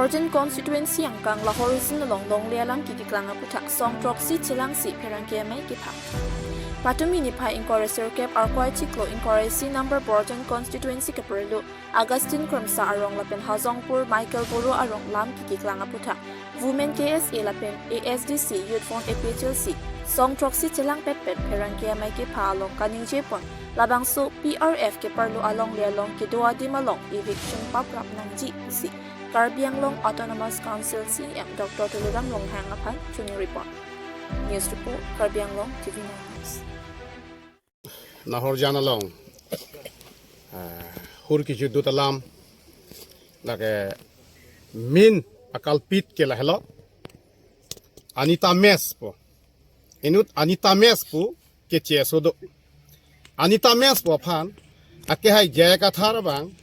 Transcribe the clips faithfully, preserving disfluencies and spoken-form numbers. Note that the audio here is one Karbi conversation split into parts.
Borjan constituency angkang Lahorisin along longle alam kekeklang aphuthak song throksi chelangsi pherangke amei kepha. Patumi niphai ingkoi ra sirkep Arkoi achiklo ingkoi ra isi number Borjan constituency keperlu Augustine Kramsa arong lapen Hajongpur Michael Boro arong lam kekeklang aphuthak Women K S A lapen A S D C Youth Front A P H L C song throksi chelangpet pen pherangke amei kepha along kaningjepon labangso P R F keparlo alongle along kedo adim along eviction paprap nangji pusi Karbi Anglong Autonomous Council C E M Doctor Tuliram Ronghang aphan chunwi report. News report, Karbi Anglong T V nine News. Nahorjan along, ah, hur kejudut alam, lake main akalpit ke lahelo, Anita Mess po. Inut Anita Mess po keche aso do. Anita Mess po aphan, akehai J I Kathar abang,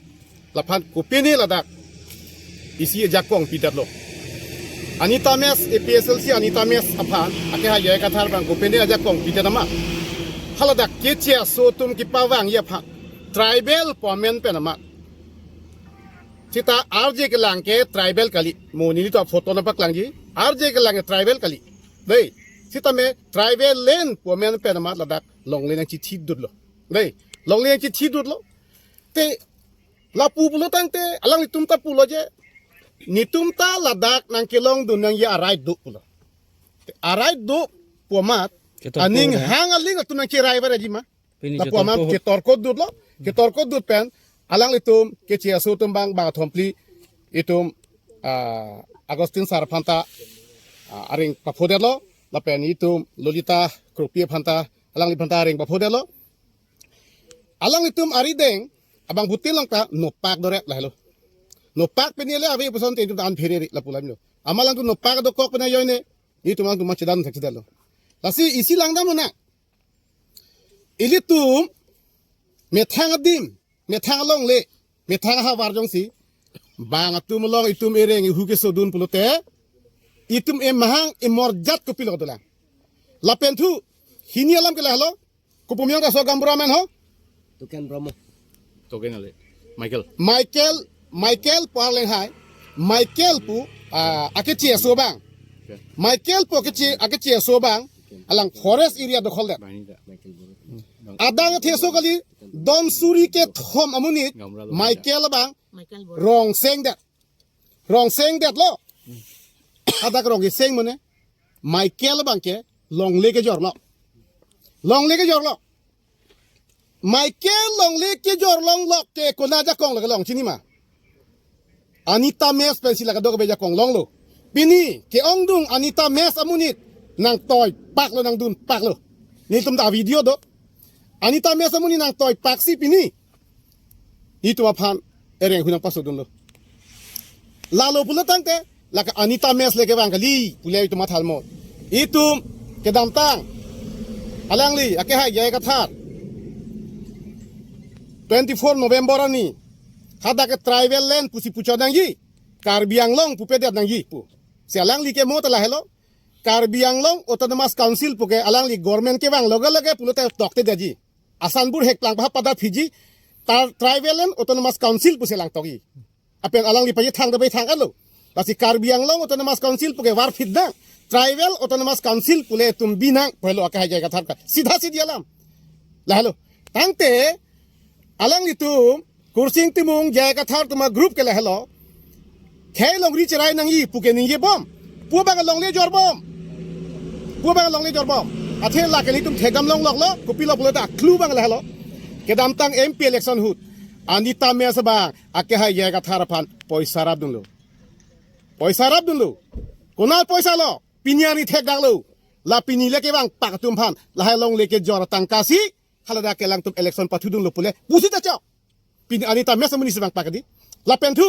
laphan kopine ladak isi ajakong pidetlo. Anita Mess, A P H L C Anita Mess aphan, akehai J I Kathar abang kopine ajakong pidet amat. Haladak keche aso atum kepavangji aphan tribal pu amen pen amat. Sita arje kelang ke tribal kali. Mo neli to photo nangpaklangji. Arje kelang ke tribal kali. Dei, sitame tribal land pu amen pen amat ladak longle nangchithidutlo. Dei, longle nangchithidutlo. Te lapu pulo tangte, alanglitum ta pulo je, netum ta ladak nangkelongdun nangji a-right do pulo. Te a-right do pu amat, ketor aning ko re. Hang aling atum nangcherai vareji ma. Pini lapu amat ketor ko re. Ketorkodutlo, ketorkodut pen, alanglitum keche aso atum bang, bang thomphli, itum, ah, Augustine sir aphanta, ah, areng paphodetlo, lapen itum Lolita Kropi aphanta, alangliphanta areng paphodetlo. Alanglitum arideng abang butin along ta nopak doret lahelo. Nopak pini le ave puson te itum ta an pherere lapu alam lo. Amat alangtum nopak dokok pena joine, itum alangtum ma chedan thak chedetlo. Lasi isi langdamlo na. Ilitum methang adim, methang alongle, methang ahavar jongsi bang atum along itum ereng ihu kesodun pulote, itum emahang emorjat kopilo dolang. Lapen thu, hini alam ke lahelo, kopumyong kaso gaonbura amen ho? Tuken Bromo. Tuken ale. Michael. Michael, Michael pu arleng hai. Michael pu, ah, akeche aso abang. Okay. Michael pu akeche, akeche aso abang. Alang forest area dokholdet. Bahini ta. Michael Boro. Adang athe aso kali, don suri kethom amonit, gaonbura lo Michael abang, Michael Boro. Rong sengdet. Rong sengdetlo. Hadak rong keseng mane. Michael abang ke longle kejorlo. Longle kejorlo. Michael longle kejor longlok ke konat ajakong lake long chini ma. Anita Mess pensi lake dok abe ajakong longlo. Pini ke-ongdung Anita Mess amonit nangtoipaklo, nangdunpaklo. Netum ta video do. Anita Mess amonit nangtoipaksi pini itum aphan ereng ihu nangpasodunlo. Lalo pulo tangte, lake Anita Mess le kevang kali, pule itum mathalmo. Itum kedamtang alangli akehai J I Kathar, twenty-four November arni, hadak ke tribal land pusi puchot nangji, Karbi Anglong pupedet nangji pu. Si alangli ke mo ta lahelo, Karbi Anglong Autonomous Council puke alangli government kevang loge loge pulote toktedetji. Asanbur hekplang paha pada phiji, ta tribal land Autonomous Council pusi langtokji. Apen alangli paji thang de bai thang alo. Lasi Karbi Anglong Autonomous Council puke varphit nang, Tribal Autonomous Council pule itum binang pu helo akehai J I Kathar ka. Sidha sidhi alam. Lahelo. Tangte alanglitum Kursing Timung J I Kathar atum agroup ke lahelo. Khei longri cherai nangji puke ningjebom. Pu abang longle jorbom. Pu abang longle jorbom. Athe lake netum thekdam longloklo, kopilo pulote a-clue abang lahelo. Kedamtang M P election ahut Anita Mess abang akehai J I Kathar aphan poisa rapdunlo. Poisa rapdunlo. Konat poisa lo? Pini arni thekdaklo. La pini le kevangpak atum aphan lahai longle kejor atangka si haladak ke alangtum election pathudunlo pule pusi ta chok. Pini Anita Mess amonit si vangpak di. Lapen thu,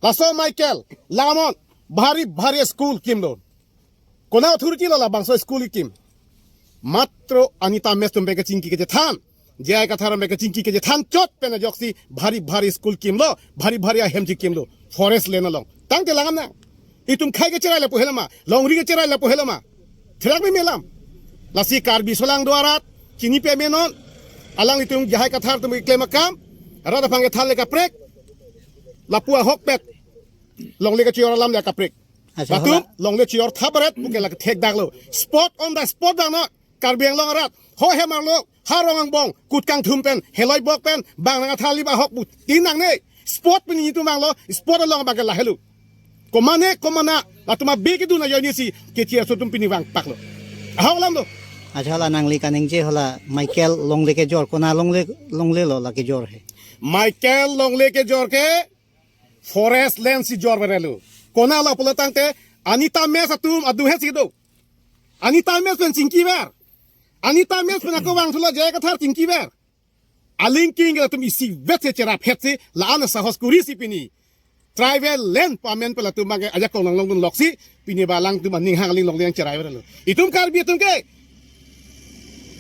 laso Michael, lamon, bhari bhari school kimlo. Konat authority lo labangso school kim? Matro Anita Mess atum pen kachingki kachethan, J I Kathar atum pen kachingki kachethan chot pen ajoksi bhari bhari school kimlo, bhari bhari ahem chekimlo, forest land along. Tangte langdam nang. Itum khei kecherai lapu helo ma, longri kecherai lapu helo ma. Therak meme alam. Lasi Karbi aso lang do arat, chini peme non. Alanglitum J I Kathar atum keklem akam, arat aphan kethan le kaprek. Lapu ahokpet. longle kechor alam le kaprek. Acha, latum hola. Longle chor thabaret puke lake thekdaklo. Spot on the spot vangnon. Karbi Anglong arat. Ho hem arlo. Ha rong angbong. Kut kangthum pen. Heloi bok pen. Bang nang athali ba hok bu. Tin nangne. Spot pini netum vanglo. Spot along abangke lahelo. Komane, komana. Latum abi kedun ajoine si. Keche aso atum pini vangpaklo. Ahok alam do. Acha, hola nangli kaningje hola Michael longle kejor. Kona longle, longlelo la kejor he. Michael longle kejor ke. Forest land si jor verelo. Kona lo pulo tangte, Anita Mess atum adu he si do. Anita Mess pen chingki ver. Anita Mess pen ako vangthulo J I Kathar chingki ver. Aling king atum isi vet se cherap het si, la-an sahos kuri si pini. Tribal land pu amen pen latum abangke ajakong nanglongdun lok si, pini ba alangtum aning hang aling longle nangcherai verelo. Itum Karbi atum ke.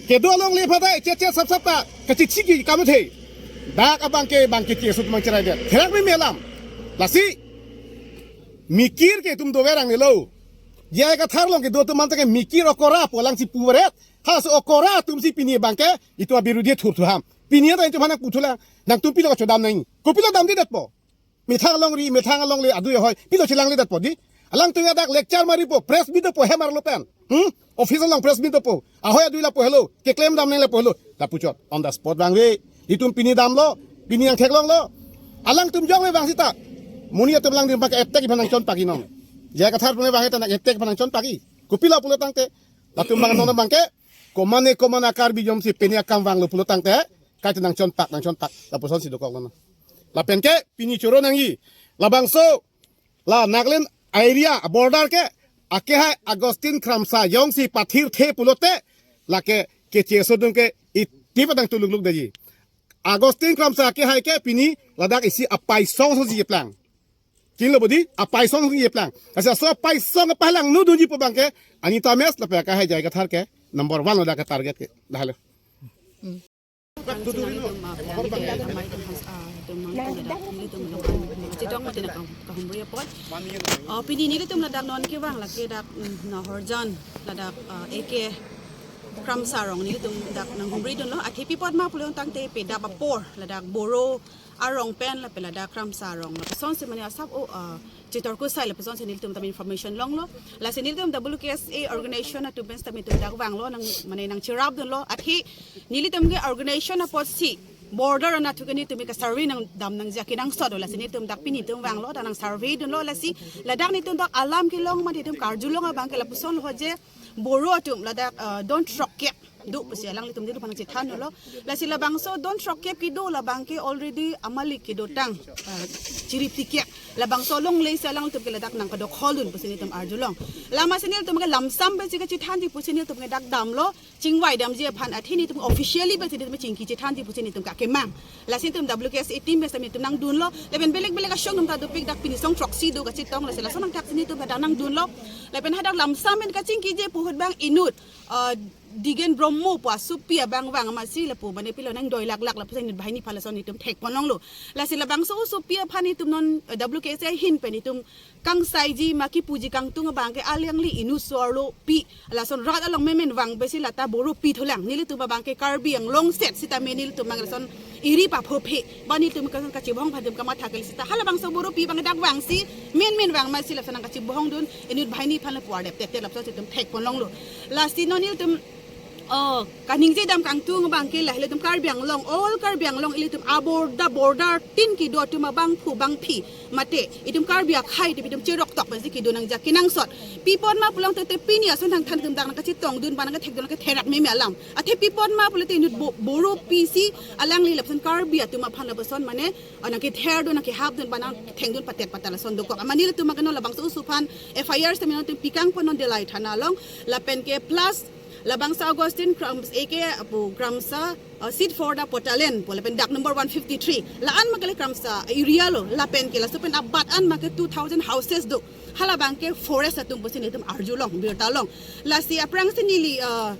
Kedo alongle phatai, chet chet sap sap ta, kachichiki kamathe. Dak abangke, bangke keso atum nangcherai det. Therak meme alam. Lasi, mikir ke itum dover nangnelo. J I Kathar along kedo atum anta ke mikir okora pu alang si puvaret. Halaso okora atum si pini abangke, itum abirudhi thurthu ham. Pini anta itum aphan nangputhulang, nangtum pilo chodam nang. Kopilo damde detpo. Methang alongri, methang alongle adu ahoi. Pilo chelangledetpo di. Alangtum ya dak lecture maripo, press meet dopo hem arlo pen. Hmm? Office along press meet dopo. Ahoi adu lapu helo. Keklem dam nang lapu helo. Lapu chot. On the spot vangve. Itum pini damlo. Pini nangtheklonglo. Alangtum jongvevang seta. Monit atum alangtum abangke attack aphan nangchonpak inong. J I Kathar atum vang seta nang attack aphan nangchonpak i. Kopilo pulo tangte. Latum abang non abangke. Komane komana Karbi jom si pini akam vanglo pulo tangte. Kaita nangchonpak, nangchonpak. Lapuson si dokoklo non. Lapen ke pini choro nangji. Labangso la Nagaland area border ke akehai Augustine Kramsa jongsi pathirthe pulote lake keche aso atum ke iti padang tuluk luk daji. Augustine Kramsa akehai ke pini ladak isi apaisong asonsi jeplang. Chinilo bodi apaisong asonsi jeplang. Asa so apaisong apalang nu dunji pu abangke Anita Mess lapen akehai J I Kathar ke number one ladak ke target ke. Lahelo. Nelitum, ah, pini nelitum ladak non kevang lake dak, mm, Nahorjan ladak, ah, A K Kramsa arong nelitum dak nanghumridunlo. Athe pi apot ma pulo tangte pedap apor ladak Boro arong pen lapen ladak Kramsa arong. Lasonsi mane asap o, ah, chitor kusai lapuson si nelitum tame information longlo. Lasi nelitum W K S A organization atum pen tame itum dak vanglo nang mane nangcherapdunlo. Athe nelitum ke organization apotsi border anatthu ke nelitum ke survey nangdam nangji akenangsot do. Lasi nelitum dak pini itum vanglo dak nangsurvey dunlo. Lasi ladak nelitum dak alam kelong mane itum karjulong abangke lapuson lo je Boro atum ladak, ah, don throkkep do pusi alanglitum nelitum aphan chethanlo. Lasi labangso don throkkep kedo labangke already amalik kedotang, ah, chirip tikep. Labangso longle si alanglitum ke ladak nangpadokholdun pusi nelitum arjulong. Lasi nelitum ke lamsam pensi kachethanji pusi nelitum ke dak damlo. Chingvai damji aphan athe nelitum officially pensi nelitum chingki chethanji pusi nelitum ke akemang. Lasi nelitum W K S A team pensi nelitum nangdunlo. Lapen belek belek asong atum ta dopik dak pini song throksi do kachetong lasi lason nangthak si nelitum dak nangdunlo. Lapen hadak lamsam pen kachingkiji pu ahut abang inut, ah, Digen Bromo pu asopi abang vang amatsi lapu mane pilo nangdoi laklak lapuson inut banghini aphan lason itum thekponlonglo. Lasi labangso osopi aphan itum non, eh, W K S A ahin pen itum kangsaiji ma kipuji kangtung abangke alangli inut so arlo pi lason rat along memen vang pensi lata Boro pithulang. Nelitum abangke Karbi Anglong set sitame nelitum abang lason iri paphophe. Ba nelitum ka-, kachibong aphan itum kamatha kali seta. Halabangso Boro pi abang dak vangsi menmen vang amatsi lason nangkachibongdun inut banghini aphan lapu ardep tete lapuson itum thekponlonglo. Lasi non nelitum, oh, kaningje dam kangtung abangke lahelo itum Karbi Anglong, all Karbi Anglong ilitum aborder, border tin kedo atum abangphu bangphi mate itum Karbi akhei itum itum cheroktok pensi kedo nangji akenangsot. Pi apot ma pulo tangte pini ason thangthan itum dak nangkachetongdun ba nangkathekdun ke therak meme alam. Athe pi apot ma pulote inut Bo-, Boro pisi alangli lapuson Karbi atum aphan lapuson mane, ah, nangketherdun nangkehapdun ba nangthengdun patet patet lason dokok. Amat nelitum abang non labangso oso aphan F I R sitame non itum pikangpon non Dillai thana along lapen ke plus labangso Augustine Krams-, A K pu Kramsa, uh, seat for the Potalen pu lapen dak number one fifty-three. La-an ma ke le Kramsa area lo lapen ke laso pen abat an ma ke two thousand houses do. Halabangke forest atum pusi nelitum arjulong birta long. Lasi aphrangsi neli, uh,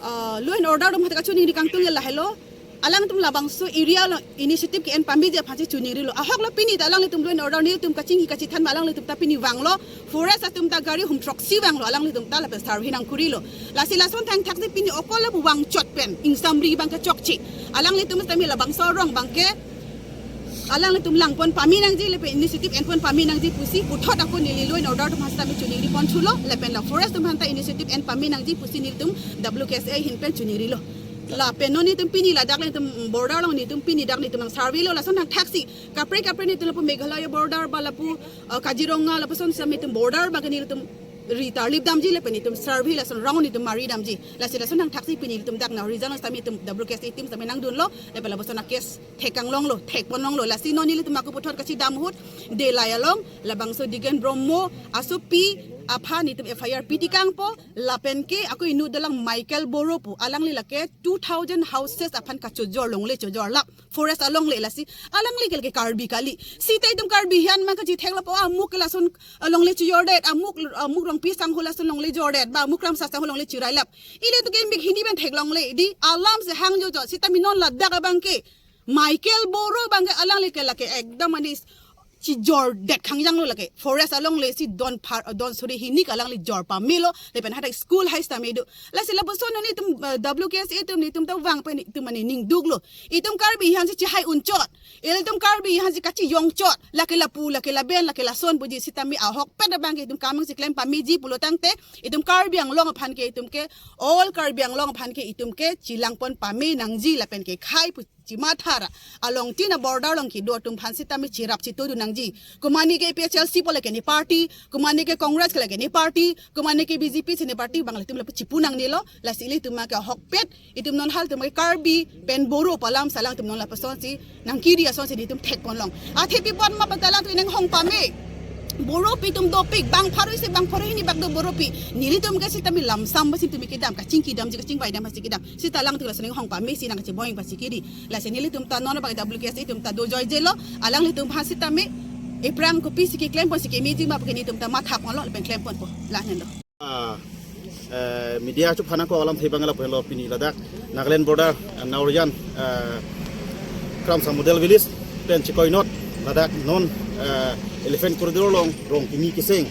uh, law and order atum hadak kachiningri kangtung lahelo. Alangtum labangso area along initiative ke-en pame ji aphansi chiningrilo. Ahok lo pini ta alanglitum law and order nelitum kachingki kachethan ma alanglitum ta pini vanglo. Forest atum ta gari hum throksi vanglo alanglitum ta lapen survey nangkurilo. Lasi lason thangthak si pini okol lapu vangchot pen ingsamri abangke chokche. Alanglitum sitame labangso arong abangke Alanglitum langpon pame nangji lapen initiative enpon pame nangji pusi puthot ako neli law and order atum aphan sitame choningri pon thulo lapen la forest atum aphan ta initiative en pame nangji pusi nelitum W K S A ahin pen choningrilo. Lapen non nelitum pini ladak nelitum border along nelitum pini dak nelitum nang survey lo lason thangthaksi kaprek kaprek nelitum lapu Meghalaya border ba lapu, uh, Kaziranga lapuson sitame nelitum border abang ke nelitum ri tarlip damji lapen nelitum survey lason round nelitum mari damji. Lasi lason thangthaksi pini nelitum dak na region sitame nelitum W K S A team sitame nangdunlo lapen lapuson a case thek kanglonglo, thek ponlonglo. Lasi non nelitum ako puthot kachedam ahut Delai along labangso Digen Brahmo asopi aphan nelitum F I R pi tekangpo lapen ke ako inut dolang Michael Boro pu alangli lake two thousand houses aphan kachojor longle chojor lap forest alongle lasi alangli ke lake Karbi kali. Sita itum Karbi aphan ma kachethek lapo amuk ke lason, uh, longle chojordet, amuk, amuk Rongpi sangho lason longle jordet ba amuk Kramsa sangho longle chirailap. Ilitum ke mik hini pen theklongle di alam si hangjojo sitame non ladak abang ke Michael Boro abang ke alangli ke lake ekdam mane chijordet khangjanglo lake. Forest alongle si don phar, don suri hini ke alangli jor pamelo lapen hadak school hai sitame do. Lasi lapuson nelitum, uh, W K S A atum nelitum ta vang pen nelitum mane ningduklo. Itum Karbi aphan si chihai unchot. Ilitum Karbi aphan si kachiyongchot. Lake lapu, lake laben, lake lason puji sitame ahokpet abang ke itum kamang si klem pameji pulo tangte itum Karbi Anglong aphan ke itum ke all Karbi Anglong aphan ke itum ke chelangpon pame nangji lapen ke khei pu chimatha ra along tin a border along kedo atum aphan sitame cherap chetodu nangji. Komane ke A P H L C pu lake ne party, komane ke Congress ke lake ne party, komane ke B J P si ne party abang latum lapu chipu nangnelo. Lasi ilitum ma ke ahokpet itum non halatum ke Karbi pen Boro pu alam si alangtum non lapuson si nangkiri ason si nelitum thek ponlong. Athe pi pon ma pu ta alangtum inghong pame. Boropi atum dopik bang pharo isi bang pharo hini bak do Boropi. Nelitum ke sitame lamsam ba sitame kedam kachingki damji kachingvai dam si kedam. Sita alangtum lason inghong pame si nangcheboing pasi kiri. Lasi nelitum ta non abang W K S A atum ta dojoijelo. Alanglitum aphan sitame ephrang kopi si keklem pon si kemeji ma pu ke nelitum ta matha ponlo lapen klem ponpo. Lahenlo. Ah, eh, media chu phana ko alam thebang lapu henlo pini ladak Nagaland border, eh, Naorjan, eh, Kramsa Model Village pen chekoi inut ladak non, eh, Elephant Corridor along rong kimi keseng.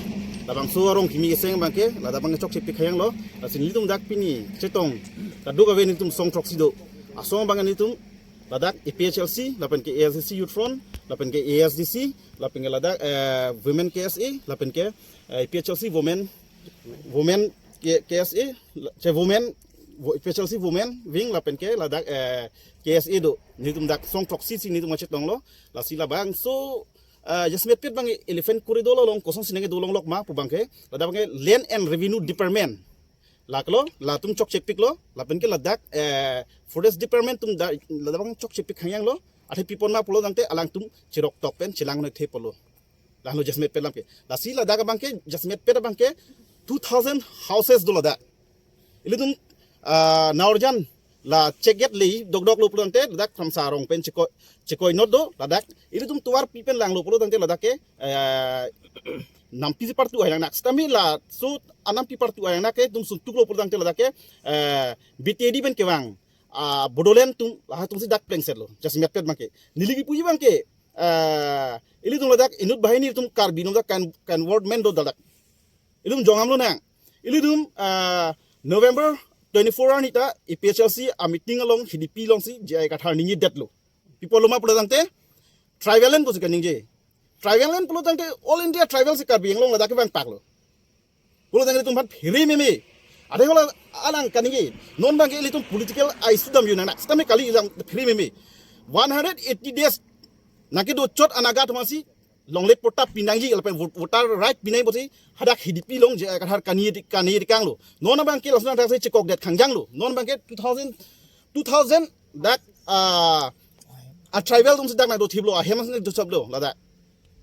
Labangso rong kimi keseng abang ke ladak abang chokche pik khajanglo. Lasi nelitum dak pini chetong kadokave nelitum song throksi do. Asong abang nelitum ladak A P H L C lapen ke A S D C Youth Front lapen ke A S D C lapen ke ladak, eh, Women K S A lapen ke, eh, A P H L C Women, Women K-, K S A, la-, che Women, wo-, A P H L C Women Wing lapen ke ladak, eh, K S A do. Nelitum dak song throksi si nelitum chetonglo. Lasi labangso, eh, jasemet pet abang Elephant Corridor along kosonsi nangkedo longlok ma pu abang ke ladak abang ke Land and Revenue Department. Lake lo, latum chokche piklo, lapen ke ladak, eh, Forest Department atum da, ladak abang chokche pik khajanglo, athe pi pon ma pulo tangte alangtum cherok tok pen chelang noi the pulo. Lahenlo jasemet pet alam ke. Lasi ladak abang ke, jasemet pet abang ke, two thousand houses do ladak. Ilitum, ah, Naorjan, la check gate le dokdok lo pulo tangte, ladak Kramsa arong pen chekoi, chekoi inut do, ladak. Ilitum tovar pi pen langlo pulo tangte, ladak ke, eh, nampi si partu ai nangnak. Sitame laso anampi partu ai nangnak ke itum suntuk lo pulo tangte ladak ke, eh, B T A D pen kevang, ah, Bodoland atum, lahatum si dak plengset lo. Jasemet pet abang ke. Neli kipuji abang ke, eh, ilitum ladak inut banghini atum Karbi atum dak kan, convertment do ladak. Ilitum jongam lonang. Ilitum, ah, November twenty-four arni ta A P H L C a meeting along Hidipi alongsi J I Kathar ningjedetlo. Pi pulo ma pulo tangte, tribal land pusi kaningje. Tribal land pulo tangte All India tribal si Karbi Anglong ladak kevang paklo. Pulo tangte ilitum aphan phere meme. Athe hala alang kaningje. Non abang ke ilitum political ai sudam yu nangnak. Sitame kali ilang phere meme. One hundred eighty days nangkedo chot anaga atum aphansi longle patta pinangji lapen vot-, voter right pinangji pusi hadak Hidipi along J I Kathar kani di, kani tekanglo. Non abang ke lason thangsi chekokdet khangjanglo. Non abang ke two thousand, two thousand dak, ah, a tribal atum si dak nangdo thiplo, ahem si nangdo thiplo ladak.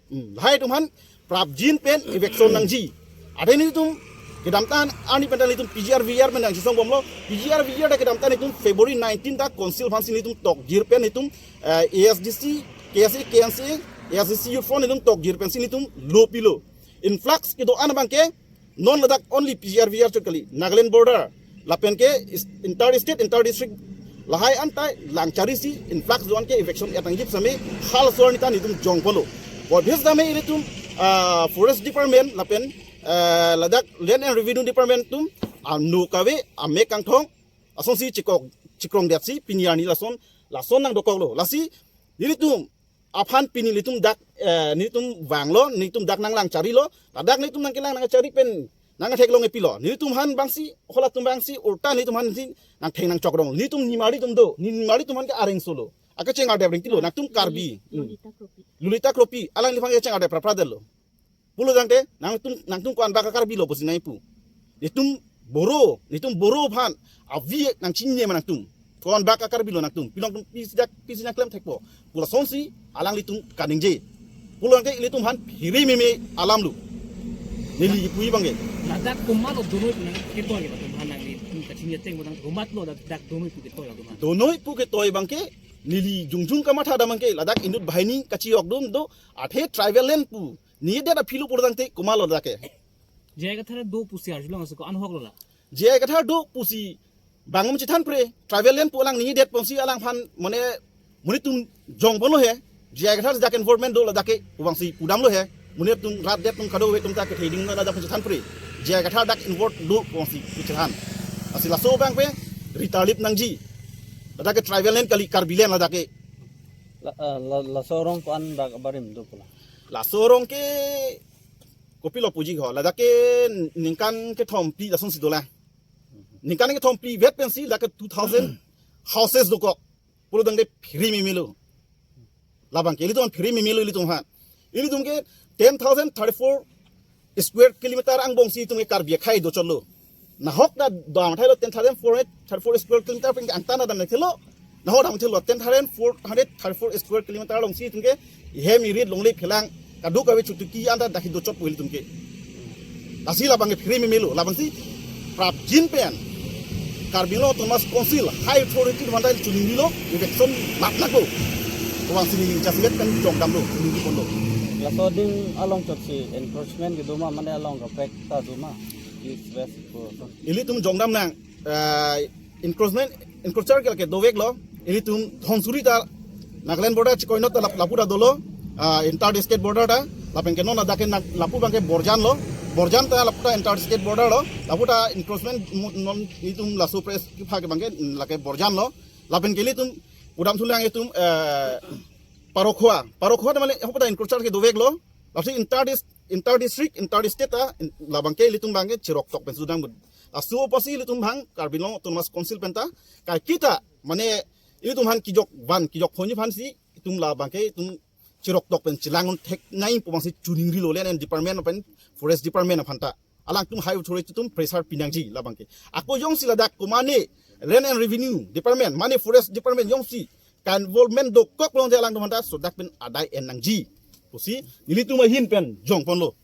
Hmm, lahai atum aphan prapjin pen eviction nangji. Athe nelitum kedamtang arni pen ta nelitum P G R V R pen nangchisong bomlo. P G R V R ta kedamtang nelitum February nineteen ta council aphansi nelitum tokjir pen nelitum, eh, A S D C, K S A, K N C A, A S D C Youth Front nelitum tokjir pensi nelitum lo pilo. Influx kedo-an abang ke non ladak only P G R V R chot kali, Nagaland border lapen ke is-, inter state, inter district lahai anta langcharisi influx do-an ke eviction et nangji pu sitame halaso arni ta nelitum jongpolo. Obvious dame ilitum, ah, Forest Department lapen, ah, ladak Land and Revenue Department atum ano kave amek kangthong asonsi chekok, chekrongdetsi pini arni lason, lason nangdokoklo. Lasi nelitum aphan pini nelitum dak, eh, nelitum vanglo, nelitum dak nanglang charilo, ladak nelitum nangkelang nangchari pen nangtheklong epilo. Nelitum aphan abangsi, halatum abangsi, ulta nelitum aphansi nangtheng nangchokdun. Nelitum nimarli atum do, nimarli atum aphan ke areng solo. Akecheng adep ringtilo, nangtum Karbi. Hmm. Lolita Kropi. Lolita Kropi, alangliphan kecheng adep prapradetlo. Pulo tangte, nangtum, nangtum ko-an bak a-Karbi lo pusi nangpu. Nelitum Boro, nelitum Boro aphan, avi nangchinine ma nangtum. Ko-an bak a-Karbi lo nangtum. Pini nangtum pisi dak, pisi nangklem thekpo. Pu lasonsi, alanglitum kaningje. Pulo tangte, ilitum aphan phere meme alam lo. Neli puji abangke. Ladak komatlo donoi pu nangketoi ke latum aphan nanglitum kachinine ateng pu nang komatlo ladak donoi pu ketoi latum aphan. Donoi pu ketoi abangke, neli jongjong kamatha dam abangke, ladak inut banghini kachejokdun do, athe tribal land pu. Ninedet aphi lo pulo tangte komatlo ladak ke. J I Kathar do pusi arjulong aso ko-an ahok lo la. J I Kathar do pusi bang amen chethanpre, tribal land pu alang ninedet ponsi alangphan mane monit atum jongponlo he. J I Kathar dak involvement do ladak ke pu abangsi pudamlo he. Monit atum rat det atum kadokave atum ta kethe ding ladak chethanpre. J I Kathar dak involved do pu abangsi chethan. Lasi laso abangke ritarlip nangji. Ladak ke tribal land kali, Karbi land ladak ke. La, ah, la, laso arong ko-an bak abarim do pu la. Laso arong ke kopilo puji ho, ladak ke ningkan kethom phli lasonsi dolang. Ningkan kethom phli vet pensi ladak ke two thousand houses dokok. Pulo tangte phere meme lo. Labangke ilitum phere meme lo ilitum aphan. Ilitum ke ten thousand thirty-four square kilometer angbongsi itum ke Karbi akhei dochotlo. Nahok ta dam thailo ten thousand four hundred thirty-four square kilometer pen ke angtan dam thelo. Nahok dam thelo ten thousand four hundred thirty-four square kilometer alongsi itum ke hem irit longle phelang kadokave chutuki anta dak dochotpo ilitum ke. Lasi labangke phere meme lo, labangsi prapjin pen Karbi Anglong Autonomous Council High Authority atum aphan ta choningrilo, eviction lap nangpo. Pu abangsi neli jasemet pen jongdamlo, choningri ponlo. Laso ading along chotsi encroachment kedo ma mane along kaprek ta do ma? East West ko. Ilitum jongdam nang, eh, encroachment, encroacher ke lake doveklo. Ilitum Dhansiri ta Nagaland border chekoinot ta lap-, lapu ta dolo, ah, inter district border ta, lapen ke non ladak ke nang lapu abangke Borjan lo, Borjan ta lapu ta inter district border lo, lapu ta encroachment mu-, non itum laso press kepha ke abangke lake Borjan lo, lapen ke ilitum pudam thulang itum, eh, Parokhua, Parokhua ta mane hapu ta encroacher ke doveklo, lasi inter dis-, inter district, inter state ta, in-, labangke ilitum abangke cheroktok pen sudang bud. Laso apotsi ilitum abang Karbi Anglong Autonomous Council pen ta, kaiketa, mane ilitum aphan kejok van, kejok phonji aphansi, itum labangke itum cheroktok pen chelang un theknei pu abangsi choningrilo land and department pen forest department aphan ta. Alangtum high authority atum pressure pinangji labangke. Ako jongsi ladak ko mane land and revenue department, mane forest department jongsi ka-involvement dokok pulote alangtum aphan ta sodak pen adai en nangji pusi nelitum ahin pen jongponlo.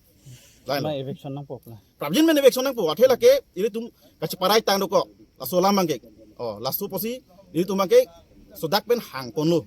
Lain lo. Ma eviction nangpo pula. Prapjin pen eviction nangpo, athe lake ilitum kacheparai tang dokok. Laso alam abangke. Oh, laso apotsi ilitum abangke sodak pen hangponlo.